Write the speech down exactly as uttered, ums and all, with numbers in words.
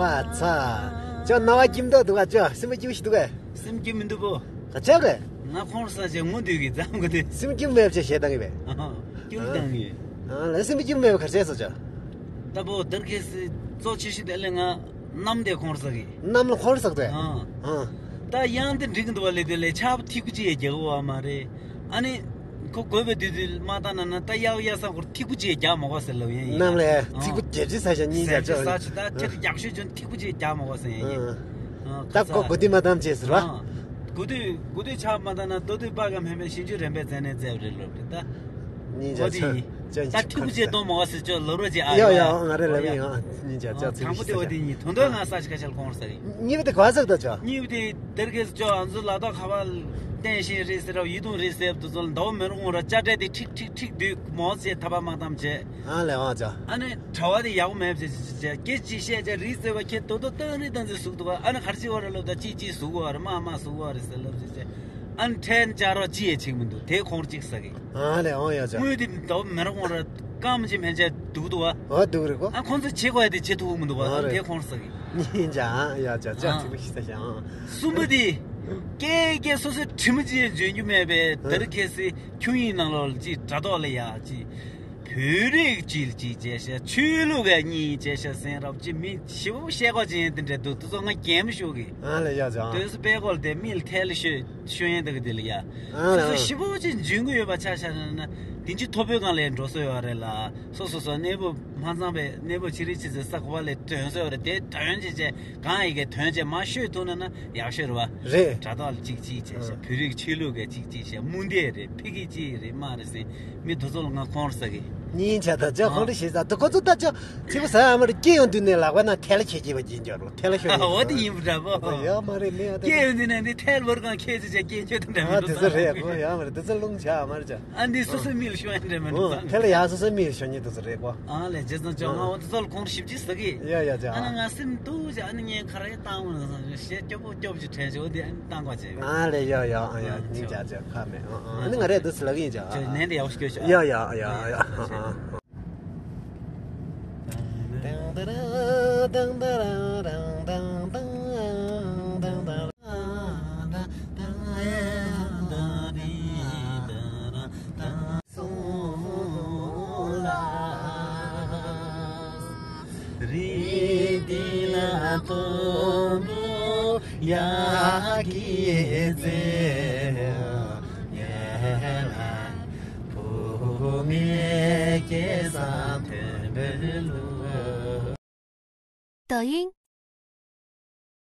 ཨ་ཚ། ཅོ་རྣ་བ་སྐྱིད་མདོག་འདུག་ག་ཅོ་སེམས་པ་སྐྱིད་པོ་ཞིག་འདུག་གས། སེམས་སྐྱིད་མི་འདུག་པོ། ག་ཅོ་རེད། ང་ཁོང་ས་ཆ་ངུ་འདུག་གི་ཙམ་གི་དེ། སེམས་སྐྱིད་མེད་ཅེས་ཞེས་བཏང་གི་བས། སྐྱིད་བཏང་གི། ཨ་ལ་སེམས་སྐྱིད་མེད་པ་ག་ཅོ་སོ་ཅོ། ད་པོ་དར་ཁེ་སི་གཙོ་ཆེ་ཤོས་དེ་ལས་ང་གནམ་དེ་ཁོང་ས་གི། གནམ་ལ་ཁོང་ས་གི་དེ། ཨ། ཨ། ད་ཡང་དེ་འགྲིག་འདུག་པ་ལས་དེ་ལས་ཆར་པ་ཐིགས་པོ་ཅིག་རྒྱག་གི་བ་མ་རེད། ཨ་ནི། ཁོ་དགོས་པའི་དུས་དུས་མ་བཏང་ན་ན་ད་གཡག་གཡག་ས་ཁོར་ཐིགས་པོ་ཅིག་རྒྱག་མ་དགོས་ཟེར་ལབ་ཡིན། གནམ་ལ་ཐིགས་པོ་རྒྱབ་ཅི་ས་ཞག་གཉིས་ཟས་རྒྱག་ཅི་ཅོག་ས་ཆུ་ད་ཁྱེད་ཡག་ཤོས་ཅུང་ཐིགས་པོ་ཅིག་རྒྱག་མ་དགོས་ཟེར་ཡིན། ད་ཁོ་གོ་དུས་མ་བཏང་ཅེས་ཟེར་བ། གོ་དུས་གོ་དུས་ཆགས་མ་བཏང་ན་ཏོ་དུས་པ་ག་མེ་མེ་ཞིང་ཆུ་རན་པའི་རྩེ་ནས་རྩེ་བ་རེད་ལོབ་རེད་ད། གཉིས་ཆ་འོ་དེ་ཡིན། ད་ཐིགས་པོ་ཅིག་གཏོང་མ་དགོས་ཟེར་ཅོག་ལོ་རོ་ཅིག་ཨ་ཡོ་ཡོ་ཡོ་ང་རེ་ལབ་ཡིན་ཨ་གཉིས་ཆ་ཅོག་ཚིག་དང་པོ་དེ་འོ་དེ་ཡིན། དོན་དོན་ང་ས་ཆ་ཁ་ཤལ་ཁོང་ས་ཡིན། གཉིས་པ་དེ་ག་ཟེར་ད་ཅོག་གཉིས་པ་དེ། དེར་གེ་ཅོ་ཨ་ཚོ་ལ་དྭགས་ཁ་བ་བསྟན་ཤིང་རེད་ཟེར་ར་ཡིད་དུ་རེད་ཟེར་དུ་ཚོ་ལ་ཟླ་བ་མེ་རོ་ངོ་ར་ཅ་སྤྲེལ་དེ་ཁྲིག་ཁྲིག་ཁྲིག་དུས་མོ་ཟེར་ཐ་པ་མ་བཏང་བྱས། ཨ་ལས་ཨ་ཅོ། ཨ་ནི་གྲྭ་བ་དེ་ཡག་པོ་མེད་བྱས་བྱས་བྱས་སྐད་ཅིག་བཤད་བྱས་རིག་ཟེར་བ་ཁྱེད་དོ་དོ་སྟངས་རིག་སྟངས་ཟེར་ཟུག་འདུག་ཨ་ནི་གར་ཅི་བ་ར་ལབ་ད་ཅི་ཅི་ཟུག་བ་ར་མ་མ་ཟུག་བ་རེད་ཟེར་ལབ་བྱས་བྱས་ཨ་ནི་ཕྲན་ཅ་རོ་ཅི་ཡེ་ཆིག་མི་འདུག་དེ་ཁོང་གཅིག་ས་གི། ཨ་ལས་ཨོ་ཡ་ཅོ། དངུལ་དེ་ཟླ་བ་མེ་རོ་ངོ་ར་སྐམ་ཅི་མེད་བྱས་སྡུག་འདུག་ཨ། ཨོ་སྡུག་རེད་གོ། ཨ་ཁོང་ཚོ་བྱེད་དགོས་ཡ་དེ་བྱེད་ཐུབ་མི་འདུག་ཨ། ཨ་རེད། དེ་ཁོང་ས་གི། གཉིས་ཅ་ཨ་ཡ་ཅོ་ཅོ་ཨ། ཚིག་པོ་ཤི་ས་ཤ་ཨ། གསུམ་པ་དེ། ཀྱེ་ཀྱེ་སོ་སོའི་དྲི་མ་ཅིག་འཇོན་རྒྱུ་མེད་པའི་ཨ། དེར་ཁེ་སི་ཁྱུང་ཡིན་ནང་ལོགས་ལ་ཅིག་དྲ་ཐོག་ལ་ཡ་ཅིག་བོད་རིགས་ཅིག་ལ་ཅིག་བྱས་ཤ་ཆོས་ལུགས་ཀ་གཉིས་བྱས་ཤ་སེང་རབ་ཅིག་མི་ཞི་བོ་བཤད་གོ་ཅིག་ཡིན་དེ་འདྲ་འདུག་དེ་ཚོ་ང་རྒན་མོ་ཞུ་གི། ཨ་ལ་ཡ་ཅོ་ཨ། དོན་སུ་པད་གོ་ལ་དེ་མི་ལ་ཐལ་ལ་ཤོད། ཤོད་ཡན་དག་དེ་ལ་ཡ། ཨ་སོ་སོ་ཨ། ཞི་བོ་ཅིག་འཇུན་གི་ཡོད་པ་ཆ་ཤ་ན་ན། དེ་ཅི་ཐོ་བོད་གང་ལས་འགྲོ་སོ་ཡོད་རེད་ལ། སོ་སོ་སོ་གནས་བབ་མ་ཚང་པའི་གནས་བབ་ཅི་རིགས་ཅི་ཟེར་ས་གོ་བ་ལས་དོན་སོ་ཡོད་རེད་དེ་དོན་ཅི་བྱས་གང་ཡི་གེ་དོན་བྱས་མ་ཤོད་ཐུབ་ན་ན་ཡག་ཤོས་རེད་བ། རེད། དྲ་ཐོག་ལ་ཅིག་ཅིག་བྱས་ཤ་བོད་རིགས་ཆོས་ལུགས་ག་ཅིག་ཅིག་བྱས་མུ་འདེད་རེད་ཕི་གི་ཅི་རེད་མ་རེད་ཟེར་མི་དུ་ཚོ་ལ་ང་ཁོང་རེ་ཟ་གི། གཉིས་ཆ་ད་ཅག་ཁོང་རེ་ཞེས་ཟ་དུ་ཁོ་ཚོ་ད་ཅག་ཚིག་པ་ཟ་ཡ་མ་རེད་སྐྱེ་ཡོང་དུས་ནས་ལག་པ་ན་ཐལ་ཁྱེད་ཀྱི་བ་ཡིན་ཀྱང་རོ་ཐལ་ཤོར་ཡོད། འོ་དེ་ཡིན་པ་འདྲ་པོ། ཡོད་མ་རེད་མི་ཡོད་ད། སྐྱེ་ཡོང་དུས་ནས་འདི་ཐལ་བོར་གང་ཁྱེད་ཚོ་ཅག་སྐྱེ་ཆོད་དུ་འདྲ་མི་ཨ་འདུག་དེ་ཚོ་རེད་ཁོ་ཡོད་མ་རེད་དེ་ཚོ་རླུང་ཆགས་མ་རེད་ཅག་ཨ་འདི་སོ་སོའི་མི་ལ་ཤོད་ཡ་འདྲ་མི་འདུག་ཨ་ཙང་། དེ་ལ་ཡ་སོ་སོའི་མི་ལ་ཤོད་ཉེ་དེ་ཚོ་རེད་ཀོ། ཨ་ལས་རྗེ་ཙང་ཅོག་ང་འོ་དེ་ཚོ་ལ་ཁོང་ཞིབ་ཅིག་ཟ་གི། ཡ་ཡ་ཅག་ཨ་ན་ང་སེམས་སྡུག་ཅག་ཨ་ནི་ངས་ཁ་རས་བཏང་བ་ན་བཟང་ཞེས་སྐྱོ་པོ་སྐྱོ་པོ་ཅིག་དྲན་ཅིག་འོ་དེ་ཨ་ནི་བཏང་བ་ཅིག་ཨ་ལས་ཡ་ཡ་ཨ་ཡ་ཨ་ནི་ཅག་ཅག་ཁ་མེད་ཨ་ཨ་ཨ་ནི་ང་རས་དེ་ཚོ་ལ་གི་ཡིན་ཅག་ཨ་ཅག་ནན་དེ་ཡག་པོ་སྐྱོ་ཤོག་ཡ་ཡ་ཡ་ཡ་ཨ།抖音